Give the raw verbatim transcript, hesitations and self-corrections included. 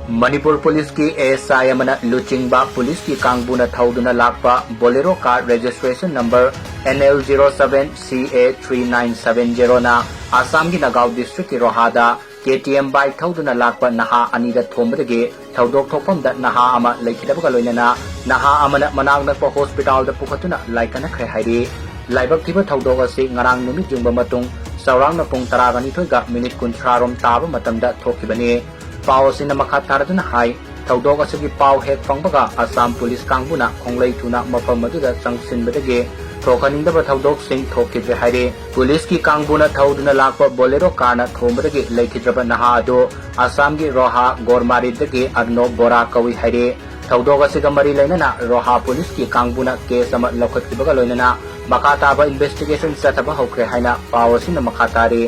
ꯃꯅꯤꯄꯨꯔ ꯄꯨꯂꯤꯁꯀꯤ A S ꯑꯥꯏ ꯑꯃꯅ ꯂꯨꯆꯤꯡꯕ ꯄꯨꯂꯤꯁꯀꯤ ꯀꯥꯡꯕꯨꯅ ꯊꯧꯗꯨꯅ ꯂꯥꯛꯄ Bolero car registration number N L zero seven C A three nine seven zero ꯅ ꯑꯁꯥꯝꯒꯤ ꯅꯒꯥꯎ district ꯀꯤ ꯔꯣꯍꯥꯗ K T M bike ꯊꯧꯗꯨꯅ ꯂꯥꯛꯄ ꯅꯍꯥ ꯑꯅꯤꯗ ꯊꯣꯝꯕꯗꯒꯤ ꯊꯧꯗꯣꯛ ꯊꯣꯛꯐꯝꯗ ꯅꯍꯥ ꯑꯃ ꯂꯩꯈꯤꯗꯕꯒ ꯂꯣꯏꯅꯅ ꯅꯍꯥ ꯑꯃꯅ ꯃꯅꯥꯛ ꯅꯛꯄ hospital ꯗ ꯄꯨꯈꯠꯇꯨꯅ ꯂꯥꯏꯀꯠꯅꯈ꯭ꯔꯦ ꯍꯥꯏꯔꯤ꯫ ꯂꯥꯏꯕꯛ ꯊꯤꯕ ꯊꯧꯗꯣꯛ ꯑꯁꯤ ꯉꯔꯥꯡ ꯅꯨꯃꯤꯠ ꯌꯨꯡꯕ ꯃꯇꯨꯡ ꯆꯥꯎꯔꯥꯛꯅ ꯄꯨꯡ ꯇꯔꯥꯒ ꯅꯤꯊꯣꯏꯒ minute ꯀꯨꯟꯊ꯭ꯔꯥ ꯔꯣꯝ ꯇꯥꯕ ꯃꯇꯝꯗ ꯊꯣꯛꯈꯤꯕꯅꯤ꯫ ꯄꯥꯎ ꯑꯁꯤꯅ ꯃꯈꯥ ꯇꯥꯔꯗꯨꯅ ꯍꯥꯏ, ꯊꯧꯗꯣꯛ ꯑꯁꯤꯒꯤ ꯄꯥꯎ ꯍꯦꯛ ꯐꯪꯕꯒ ꯑꯁꯥꯝ ꯄꯨꯂꯤꯁ ꯀꯥꯡꯕꯨꯅ ꯈꯣꯡꯂꯩ ꯊꯨꯅ ꯃꯐꯝ ꯑꯗꯨꯗ ꯆꯪꯁꯤꯟꯕꯗꯒꯤ ꯊꯣꯛꯍꯟꯅꯤꯡꯗꯕ ꯊꯧꯗꯣꯛꯁꯤꯡ ꯊꯣꯛꯈꯤꯗ꯭ꯔꯦ ꯍꯥꯏꯔꯤ꯫ ꯄꯨꯂꯤꯁꯀꯤ ꯀꯥꯡꯕꯨꯅ ꯊꯧꯗꯨꯅ ꯂꯥꯛꯄ Bolero car ꯅ ꯊꯣꯝꯕꯗꯒꯤ ꯂꯩꯈꯤꯗ꯭ꯔꯕ ꯅꯍꯥ ꯑꯗꯨ ꯑꯁꯥꯝꯒꯤ ꯔꯣꯍꯥ ꯒꯣꯔꯃꯥꯔꯤꯗꯒꯤ ꯑꯔꯅꯣꯕ ꯕꯣꯔꯥ ꯀꯧꯏ ꯍꯥꯏꯔꯤ꯫ ꯊꯧꯗꯣꯛ ꯑꯁꯤꯒ ꯃꯔꯤ ꯂꯩꯅꯅ ꯔꯣꯍꯥ ꯄꯨꯂꯤꯁꯀꯤ ꯀꯥꯡꯕꯨꯅ case ꯑꯃ ꯂꯧꯈꯠꯈꯤꯕꯒ ꯂꯣꯏꯅꯅ ꯃꯈꯥ ꯇꯥꯕ investigation ꯆꯠꯊꯕ ꯍꯧꯈ꯭ꯔꯦ ꯍꯥꯏꯅ ꯄꯥꯎ ꯑꯁꯤꯅ ꯃꯈꯥ ꯇꯥꯔꯤ꯫